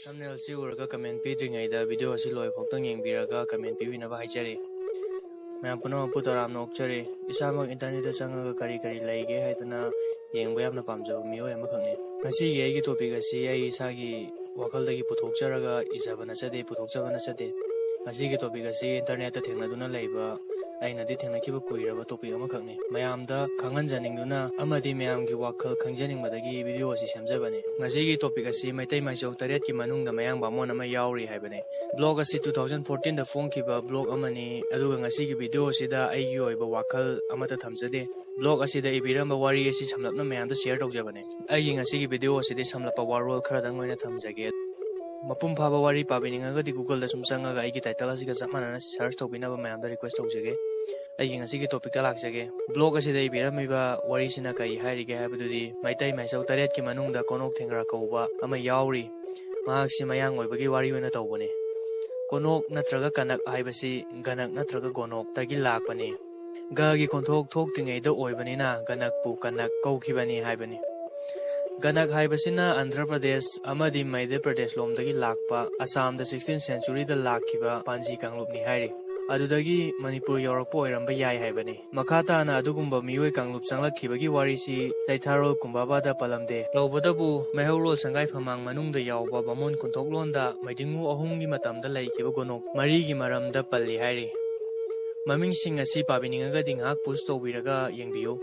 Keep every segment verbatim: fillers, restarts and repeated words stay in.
Thumbnail ꯑꯁꯤ ꯎꯔꯒ comment ꯄꯤꯗ꯭ꯔꯤꯉꯩꯗ video ꯑꯁꯤ ꯂꯣꯏꯐꯥꯎꯇꯪ ꯌꯦꯡꯕꯤꯔꯒ comment ꯄꯤꯕꯤꯅꯕ ꯍꯥꯏꯖꯔꯤ꯫ ꯃꯌꯥꯝ ꯄꯨꯝꯅꯃꯛꯄꯨ ꯇꯔꯥꯝꯅ ꯑꯣꯛꯆꯔꯤ꯫ ꯏꯁꯥꯃꯛ internet ꯇ ꯆꯪꯉꯒ ꯀꯔꯤ ꯀꯔꯤ ꯂꯩꯒꯦ ꯍꯥꯏꯗꯅ ꯌꯦꯡꯕ ꯌꯥꯝꯅ ꯄꯥꯝꯖꯕ ꯃꯤꯑꯣꯏ ꯑꯃꯈꯛꯅꯤ꯫ ꯉꯁꯤꯒꯤ ꯑꯩꯒꯤ topic ꯑꯁꯤ ꯑꯩ ꯏꯁꯥꯒꯤ ꯋꯥꯈꯜꯗꯒꯤ ꯄꯨꯊꯣꯛꯆꯔꯒ ꯏꯖꯕ ꯅꯠꯆꯗꯦ, ꯄꯨꯊꯣꯛꯆꯕ ꯅꯠꯆꯗꯦ꯫ ꯉꯁꯤꯒꯤ topic ꯑꯁꯤ internet ꯇ ꯊꯦꯡꯅꯗꯨꯅ ꯂꯩꯕ, ꯑꯩꯅꯗꯤ ꯊꯦꯡꯅꯈꯤꯕ ꯀꯨꯏꯔꯕ topic ꯑꯃꯈꯛꯅꯤ꯫ ꯃꯌꯥꯝꯗ ꯈꯪꯍꯟꯖꯅꯤꯡꯗꯨꯅ ꯑꯃꯗꯤ ꯃꯌꯥꯝꯒꯤ ꯋꯥꯈꯜ ꯈꯪꯖꯅꯤꯡꯕꯗꯒꯤ video ꯑꯁꯤ ꯁꯦꯝꯖꯕꯅꯤ꯫ ꯉꯁꯤꯒꯤ topic ꯑꯁꯤ ꯃꯩꯇꯩ ꯃꯥꯏꯆꯧ ꯇꯔꯦꯠꯀꯤ ꯃꯅꯨꯡꯗ ꯃꯌꯥꯡ ꯕꯥꯃꯣꯟ ꯑꯃ ꯌꯥꯎꯔꯤ ꯍꯥꯏꯕꯅꯤ꯫ Blog ꯑꯁꯤ two thousand fourteen ꯗ ꯐꯣꯡꯈꯤꯕ blog ꯑꯃꯅꯤ, ꯑꯗꯨꯒ ꯉꯁꯤꯒꯤ video ꯑꯁꯤꯗ ꯑꯩꯒꯤ ꯑꯣꯏꯕ ꯋꯥꯈꯜ ꯑꯃꯠꯇ ꯊꯝꯖꯗꯦ꯫ Blog ꯑꯁꯤꯗ ꯏꯕꯤꯔꯝꯕ ꯋꯥꯔꯤ ꯑꯁꯤ ꯁꯝꯂꯞꯅ ꯃꯌꯥꯝꯗ share ꯇꯧꯖꯕꯅꯤ꯫ ꯑꯩꯒꯤ ꯉꯁꯤꯒꯤ video ꯑꯁꯤꯗꯤ ꯁꯝꯂꯞꯄ ꯋꯥꯔꯣꯜ ꯈꯔꯗꯪ ꯑꯣꯏꯅ ꯊꯝꯖꯒꯦ꯫ ꯃꯄꯨꯡ ꯐꯥꯕ ꯋꯥꯔꯤ ꯄꯥꯕꯤꯅꯤꯡꯉꯒꯗꯤ Google ꯗ ꯁꯨꯝ ꯆꯪꯉꯒ ꯑꯩꯒꯤ title ꯑꯁꯤꯒ ꯆꯞ ꯃꯥꯟꯅꯅ search ꯇꯧꯕꯤꯅꯕ ꯃꯌꯥꯝꯗ request ꯇꯧꯖꯒꯦ꯫ ꯑꯩꯒꯤ ꯉꯁꯤꯒꯤ topic ꯇ ꯂꯥꯛꯆꯒꯦ꯫ Blog ꯑꯁꯤꯗ ꯏꯕꯤꯔꯝꯃꯤꯕ ꯋꯥꯔꯤꯁꯤꯅ ꯀꯔꯤ ꯍꯥꯏꯔꯤꯒꯦ ꯍꯥꯏꯕꯗꯨꯗꯤ, ꯃꯩꯇꯩ ꯃꯥꯏꯆꯧ ꯇꯔꯦꯠꯀꯤ ꯃꯅꯨꯡꯗ ꯀꯣꯅꯣꯛ ꯊꯦꯡꯒ꯭ꯔꯥ ꯀꯧꯕ ꯑꯃ ꯌꯥꯎꯔꯤ꯫ ꯃꯍꯥꯛꯁꯤ ꯃꯌꯥꯡ ꯑꯣꯏꯕꯒꯤ ꯋꯥꯔꯤ ꯑꯣꯏꯅ ꯇꯧꯕꯅꯤ꯫ ꯀꯣꯅꯣꯛ ꯅꯠꯇ꯭ꯔꯒ ꯀꯅꯛ ꯍꯥꯏꯕꯁꯤ ꯒꯅꯛ ꯅꯠꯇ꯭ꯔꯒ ꯒꯣꯅꯣꯛꯇꯒꯤ ꯂꯥꯛꯄꯅꯤ꯫ ꯒꯒꯤ ꯈꯣꯟꯊꯣꯛ ꯊꯣꯛꯇ꯭ꯔꯤꯉꯩꯗ ꯑꯣꯏꯕꯅꯤꯅ ꯒꯅꯛꯄꯨ ꯀꯅꯛ ꯀꯧꯈꯤꯕꯅꯤ ꯍꯥꯏꯕꯅꯤ꯫ ꯒꯅꯛ ꯍꯥꯏꯕꯁꯤꯅ ꯑꯟꯙ꯭ꯔ ꯄ꯭ꯔꯗꯦꯁ ꯑꯃꯗꯤ ꯃꯙ꯭ꯌ ꯄ꯭ꯔꯗꯦꯁ ꯂꯣꯝꯗꯒꯤ ꯂꯥꯛꯄ, ꯑꯁꯥꯝꯗ sixteenth century ꯗ ꯂꯥꯛꯈꯤꯕ ꯄꯥꯟꯖꯤ ꯀꯥꯡꯂꯨꯞꯅꯤ ꯍꯥꯏꯔꯤ꯫ ꯑꯗꯨꯗꯒꯤ ꯃꯅꯤꯄꯨꯔ ꯌꯧꯔꯛꯄ ꯑꯣꯏꯔꯝꯕ ꯌꯥꯏ ꯍꯥꯏꯕꯅꯤ꯫ ꯃꯈꯥ ꯇꯥꯅ ꯑꯗꯨꯒꯨꯝꯕ ꯃꯤꯑꯣꯏ ꯀꯥꯡꯂꯨꯞ ꯆꯪꯂꯛꯈꯤꯕꯒꯤ ꯋꯥꯔꯤꯁꯤ ꯆꯩꯊꯥꯔꯣꯜ ꯀꯨꯝꯕꯥꯕꯥꯗ ꯄꯜꯂꯝꯗꯦ꯫ ꯇꯧꯕꯇꯕꯨ ꯃꯩꯍꯧꯔꯣꯜ ꯁꯪꯒꯥꯏ ꯐꯝꯃꯥꯡ ꯃꯅꯨꯡꯗ ꯌꯥꯎꯕ ꯕꯥꯃꯣꯟ ꯈꯣꯟꯊꯣꯛꯂꯣꯟꯗ ꯃꯩꯗꯤꯡꯉꯨ ꯑꯍꯨꯝꯒꯤ ꯃꯇꯝꯗ ꯂꯩꯈꯤꯕ ꯒꯣꯅꯣꯛ ꯃꯔꯤꯒꯤ ꯃꯔꯝꯗ ꯄꯜꯂꯤ ꯍꯥꯏꯔꯤ꯫ ꯃꯃꯤꯡꯁꯤꯡ ꯑꯁꯤ ꯄꯥꯕꯤꯅꯤꯡꯉꯒꯗꯤ ꯉꯥꯏꯍꯥꯛ pause ꯇꯧꯕꯤꯔꯒ ꯌꯦꯡꯕꯤꯌꯨ꯫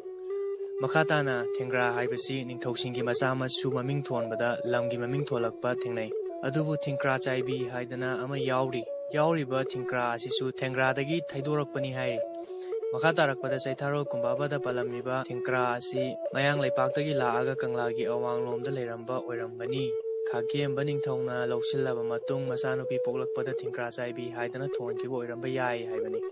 ꯃꯈꯥ ꯇꯥꯅ ꯊꯦꯡꯒ꯭ꯔꯥ ꯍꯥꯏꯕꯁꯤ ꯅꯤꯡꯊꯧꯁꯤꯡꯒꯤ ꯃꯆꯥ ꯃꯁꯨ ꯃꯃꯤꯡ ꯊꯣꯟꯕꯗ ꯂꯝꯒꯤ ꯃꯃꯤꯡ ꯊꯣꯜꯂꯛꯄ ꯊꯦꯡꯅꯩ꯫ ꯑꯗꯨꯕꯨ ꯊꯤꯡꯀ꯭ꯔꯥ ꯆꯥꯏꯕꯤ ꯍꯥꯏꯗꯅ ꯑꯃ ꯌꯥꯎꯔꯤ꯫ ꯌꯥꯎꯔꯤꯕ ꯊꯤꯡꯀ꯭ꯔꯥ ꯑꯁꯤꯁꯨ ꯊꯦꯡꯒ꯭ꯔꯥꯗꯒꯤ ꯊꯩꯗꯣꯔꯛꯄꯅꯤ ꯍꯥꯏꯔꯤ꯫ ꯃꯈꯥ ꯇꯥꯔꯛꯄꯗ ꯆꯩꯊꯥꯔꯣꯜ ꯀꯨꯝꯕꯥꯕꯗ ꯄꯜꯂꯝꯃꯤꯕ ꯊꯤꯡꯀ꯭ꯔꯥ ꯑꯁꯤ ꯃꯌꯥꯡ ꯂꯩꯄꯥꯛꯇꯒꯤ ꯂꯥꯛꯑꯒ ꯀꯪꯂꯥꯒꯤ ꯑꯋꯥꯡꯂꯣꯝꯗ ꯂꯩꯔꯝꯕ ꯑꯣꯏꯔꯝꯒꯅꯤ꯫ ꯈꯥꯒꯦꯝꯕ ꯅꯤꯡꯊꯧꯅ ꯂꯧꯁꯤꯜꯂꯕ ꯃꯇꯨꯡ ꯃꯆꯥꯅꯨꯄꯤ ꯄꯣꯛꯂꯛꯄꯗ ꯊꯤꯡꯀ꯭ꯔꯥ ꯆꯥꯏꯕꯤ ꯍꯥꯏꯗꯅ ꯊꯣꯟꯈꯤꯕ ꯑꯣꯏꯔꯝꯕ ꯌꯥꯏ ꯍꯥꯏꯕꯅꯤ꯫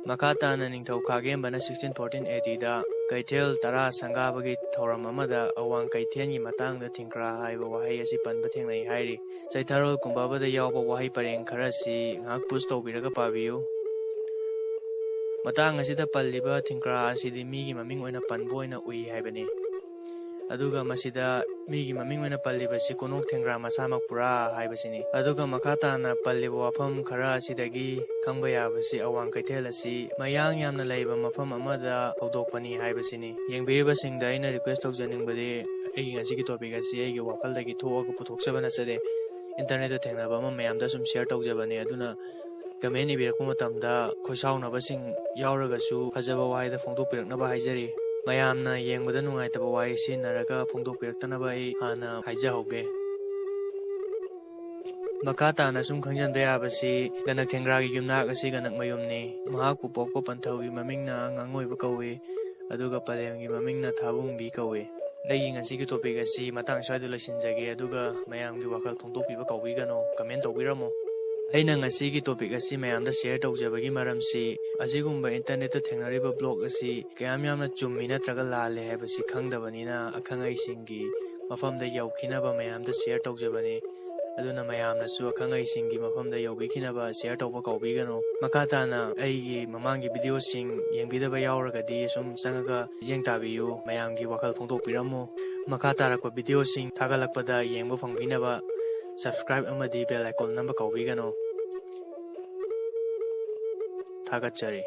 ꯃꯈꯥ ꯇꯥꯅ ꯅꯤꯡꯊꯧ ꯈꯥꯒꯦꯝꯕꯅ sixteen fourteen A D ꯗ ꯀꯩꯊꯦꯜ ꯇꯔꯥ ꯁꯪꯒꯥꯕꯒꯤ ꯊꯧꯔꯝ ꯑꯃꯗ ꯑꯋꯥꯡ ꯀꯩꯊꯦꯜꯒꯤ ꯃꯇꯥꯡꯗ ꯊꯤꯡꯀ꯭ꯔꯥ ꯍꯥꯏꯕ ꯋꯥꯍꯩ ꯑꯁꯤ ꯄꯟꯕ ꯊꯦꯡꯅꯩ ꯍꯥꯏꯔꯤ꯫ ꯆꯩꯊꯥꯔꯣꯜ ꯀꯨꯝꯕꯥꯕꯗ ꯌꯥꯎꯕ ꯋꯥꯍꯩ ꯄꯔꯦꯡ ꯈꯔꯁꯤ ꯉꯥꯏꯍꯥꯛ pause ꯇꯧꯕꯤꯔꯒ ꯄꯥꯕꯤꯌꯨ꯫ ꯃꯇꯥꯡ ꯑꯁꯤꯗ ꯄꯜꯂꯤꯕ ꯊꯤꯡꯀ꯭ꯔꯥ ꯑꯁꯤꯗꯤ ꯃꯤꯒꯤ ꯃꯃꯤꯡ ꯑꯣꯏꯅ ꯄꯟꯕ ꯑꯣꯏꯅ ꯎꯏ ꯍꯥꯏꯕꯅꯤ꯫ ꯑꯗꯨꯒ ꯃꯁꯤꯗ ꯃꯤꯒꯤ ꯃꯃꯤꯡ ꯑꯣꯏꯅ ꯄꯜꯂꯤꯕꯁꯤ ꯀꯣꯅꯣꯛ ꯊꯦꯡꯒ꯭ꯔꯥ ꯃꯁꯥꯃꯛ ꯄꯨꯔꯥ ꯍꯥꯏꯕꯁꯤꯅꯤ꯫ ꯑꯗꯨꯒ ꯃꯈꯥ ꯇꯥꯅ ꯄꯜꯂꯤꯕ ꯋꯥꯐꯝ ꯈꯔ ꯑꯁꯤꯗꯒꯤ ꯈꯪꯕ ꯌꯥꯕꯁꯤ, ꯑꯋꯥꯡ ꯀꯩꯊꯦꯜ ꯑꯁꯤ ꯃꯌꯥꯡ ꯌꯥꯝꯅ ꯂꯩꯕ ꯃꯐꯝ ꯑꯃꯗ ꯍꯧꯗꯣꯛꯄꯅꯤ ꯍꯥꯏꯕꯁꯤꯅꯤ꯫ ꯌꯦꯡꯕꯤꯔꯤꯕꯁꯤꯡꯗ ꯑꯩꯅ request ꯇꯧꯖꯅꯤꯡꯕꯗꯤ, ꯑꯩꯒꯤ ꯉꯁꯤꯒꯤ topic ꯑꯁꯤ ꯑꯩꯒꯤ ꯋꯥꯈꯜꯗꯒꯤ ꯊꯣꯛꯑꯒ ꯄꯨꯊꯣꯛꯆꯕ ꯅꯠꯆꯗꯦ꯫ Internet ꯇ ꯊꯦꯡꯅꯕ ꯑꯃ ꯃꯌꯥꯝꯗ ꯁꯨꯝ share ꯇꯧꯖꯕꯅꯦ꯫ ꯑꯗꯨꯅ comment ꯏꯕꯤꯔꯛꯄ ꯃꯇꯝꯗ ꯈꯣꯏꯁꯥꯎꯅꯕꯁꯤꯡ ꯌꯥꯎꯔꯒꯁꯨ ꯐꯖꯕ ꯋꯥꯍꯩꯗ ꯐꯣꯡꯗꯣꯛꯄꯤꯔꯛꯅꯕ ꯍꯥꯏꯖꯔꯤ꯫ ꯃꯌꯥꯝꯅ ꯌꯦꯡꯕꯗ ꯅꯨꯡꯉꯥꯏꯇꯕ ꯋꯥꯍꯩ ꯁꯤꯖꯤꯟꯅꯔꯒ ꯐꯣꯡꯗꯣꯛꯄꯤꯔꯛꯇꯅꯕ ꯑꯩ ꯍꯥꯟꯅ ꯍꯥꯏꯖꯍꯧꯒꯦ꯫ ꯃꯈꯥ ꯇꯥꯅ ꯁꯨꯝ ꯈꯪꯖꯤꯟꯕ ꯌꯥꯕꯁꯤ, ꯒꯅꯛ ꯊꯦꯡꯒ꯭ꯔꯥꯒꯤ ꯌꯨꯝꯅꯥꯛ ꯑꯁꯤ ꯒꯅꯛꯃꯌꯨꯝꯅꯤ꯫ ꯃꯍꯥꯛꯄꯨ ꯄꯣꯛꯄ ꯄꯟꯊꯧꯒꯤ ꯃꯃꯤꯡꯅ ꯉꯥꯉꯣꯏꯕ ꯀꯧꯏ, ꯑꯗꯨꯒ ꯄꯂꯦꯝꯒꯤ ꯃꯃꯤꯡꯅ ꯊꯥꯕꯨꯡꯕꯤ ꯀꯧꯏ꯫ ꯑꯩꯒꯤ ꯉꯁꯤꯒꯤ topic ꯑꯁꯤ ꯃꯇꯥꯡ ꯁ꯭ꯋꯥꯏꯗ ꯂꯣꯏꯁꯤꯟꯖꯒꯦ, ꯑꯗꯨꯒ ꯃꯌꯥꯝꯒꯤ ꯋꯥꯈꯜ ꯐꯣꯡꯗꯣꯛꯄꯤꯕ ꯀꯥꯎꯕꯤꯒꯅꯨ, comment ꯇꯧꯕꯤꯔꯝꯃꯨ꯫ ꯑꯩꯅ ꯉꯁꯤꯒꯤ topic ꯑꯁꯤ ꯃꯌꯥꯝꯗ share ꯇꯧꯖꯕꯒꯤ ꯃꯔꯝꯁꯤ, ꯑꯁꯤꯒꯨꯝꯕ internet ꯇ ꯊꯦꯡꯅꯔꯤꯕ blog ꯑꯁꯤ ꯀꯌꯥꯝ ꯌꯥꯝꯅ ꯆꯨꯝꯃꯤ ꯅꯠꯇ꯭ꯔꯒ ꯂꯥꯜꯂꯦ ꯍꯥꯏꯕꯁꯤ ꯈꯪꯗꯕꯅꯤꯅ, ꯑꯈꯪ ꯑꯍꯩꯁꯤꯡꯒꯤ ꯃꯐꯝꯗ ꯌꯧꯈꯤꯅꯕ ꯃꯌꯥꯝꯗ share ꯇꯧꯖꯕꯅꯤ꯫ ꯑꯗꯨꯅ ꯃꯌꯥꯝꯅꯁꯨ ꯑꯈꯪ ꯑꯍꯩꯁꯤꯡꯒꯤ ꯃꯐꯝꯗ ꯌꯧꯕꯤꯈꯤꯅꯕ share ꯇꯧꯕ ꯀꯥꯎꯕꯤꯒꯅꯨ꯫ ꯃꯈꯥ ꯇꯥꯅ ꯑꯩꯒꯤ ꯃꯃꯥꯡꯒꯤ video ꯁꯤꯡ ꯌꯦꯡꯕꯤꯗꯕ ꯌꯥꯎꯔꯒꯗꯤ ꯁꯨꯝ ꯆꯪꯉꯒ ꯌꯦꯡ ꯇꯥꯕꯤꯌꯨ, ꯃꯌꯥꯝꯒꯤ ꯋꯥꯈꯜ ꯐꯣꯡꯗꯣꯛꯄꯤꯔꯝꯃꯨ꯫ ꯃꯈꯥ ꯇꯥꯔꯛꯄ video ꯁꯤꯡ ꯊꯥꯒꯠꯂꯛꯄꯗ ꯌꯦꯡꯕ ꯐꯪꯕꯤꯅꯕ subscribe ꯑꯃꯗꯤ bell icon ꯅꯝꯕ ꯀꯥꯎꯕꯤꯒꯅꯨ꯫ ꯊꯥꯒꯠꯆꯔꯤ꯫